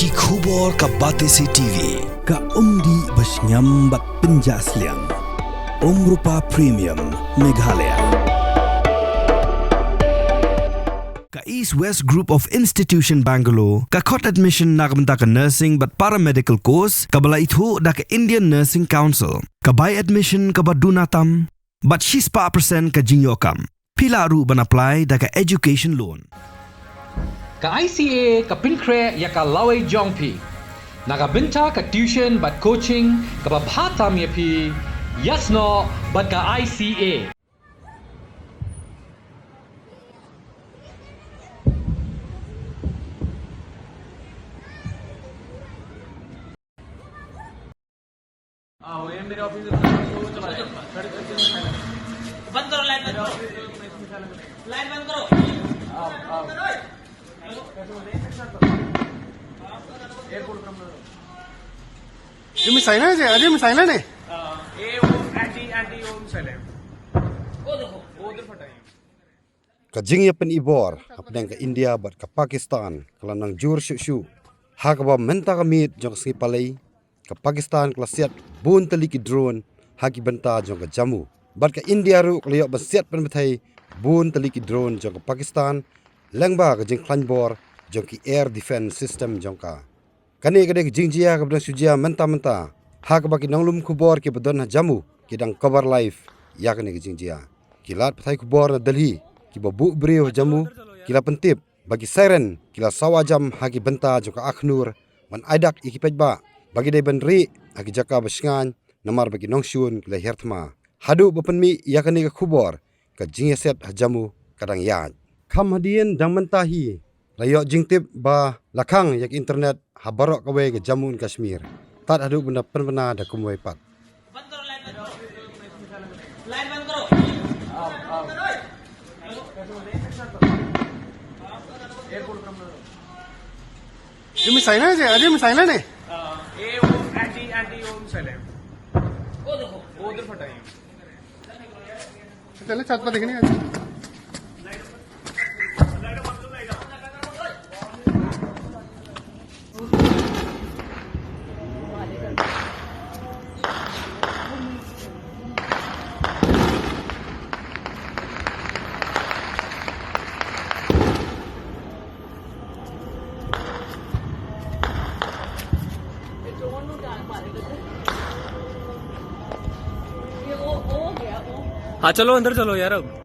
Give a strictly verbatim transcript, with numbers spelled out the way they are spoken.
Ki khubor ka Batesi T V, ka umdih ba shngiam bad pynjah sliang. Umrupa Premium, Meghalaya. Ka East West Group of Institution Bangalore, ka khot admission na ka bynta ka nursing bad paramedical course, kaba la ithuh da ka Indian Nursing Council, ka bai admission kaba duna tam, bad shispah percent ka jingïoh kam. Phi lah ruh ban apply da ka education loan. Ka I C A ka pynkhreh ïa ka lawei jong phi na ka bynta ka tuition bad coaching kaba bha tam ïa phi, ïasnoh bad ka I C A. बंद करो, लाइट बंद करो। लाइट बंद करो। ये मिसाइल है, अजय मिसाइल है ने? ये वो एंटी, एंटी वो मिसाइल है। वो देखो, वो उधर फटा है। Ka jingïapyni bor hapdeng ka India bad ka Pakistan ka la nang jur shuh shuh. Ha kaba mynta ka miet jong ka sngi Palei, ka Pakistan ka la siat bun tylli ki drone ha ki bynta jong ka Jammu. Bad ka India ruh ka la ïoh ban siat pynbthei bun tylli ki drone jong ka Pakistan lyngba ka jingkhlaiñ bor jong ki air defense system jong ka. Kane ka dei ka jingjia kaba dang shu jia mynta mynta, ha kaba ki nonglum khubor kiba don ha Jammu ki dang cover live ïa kane ka jingjia. Ki lad pathai khubor na Delhi kiba buh briew ha Jammu ki la pyntip ba ki siren ki la sawa jam ha ki bynta jong ka Akhnoor ban ai dak ïa ki paidbah ba ki dei ban rieh ha ki jaka ba shngaiñ, namar ba ki nongshun ki la hiar thma. Haduh ba pynmih ïa kane ka khubor, ka jingïasiat ha Jammu ka dang ïaid. Kham hadien dang mynta hi la ïoh jingtip ba la khang ïa ka internet ha baroh kawei ka Jammu and Kashmir. Tad haduh ban da pynbna da kumwei pat. ये मिसाइल है, अजय मिसाइल है ने? ये वो एंटी, एंटी वो मिसाइल है। वो देखो, वो उधर फटा है। चलो छत पर देखने। हाँ, चलो अंदर चलो यार अब।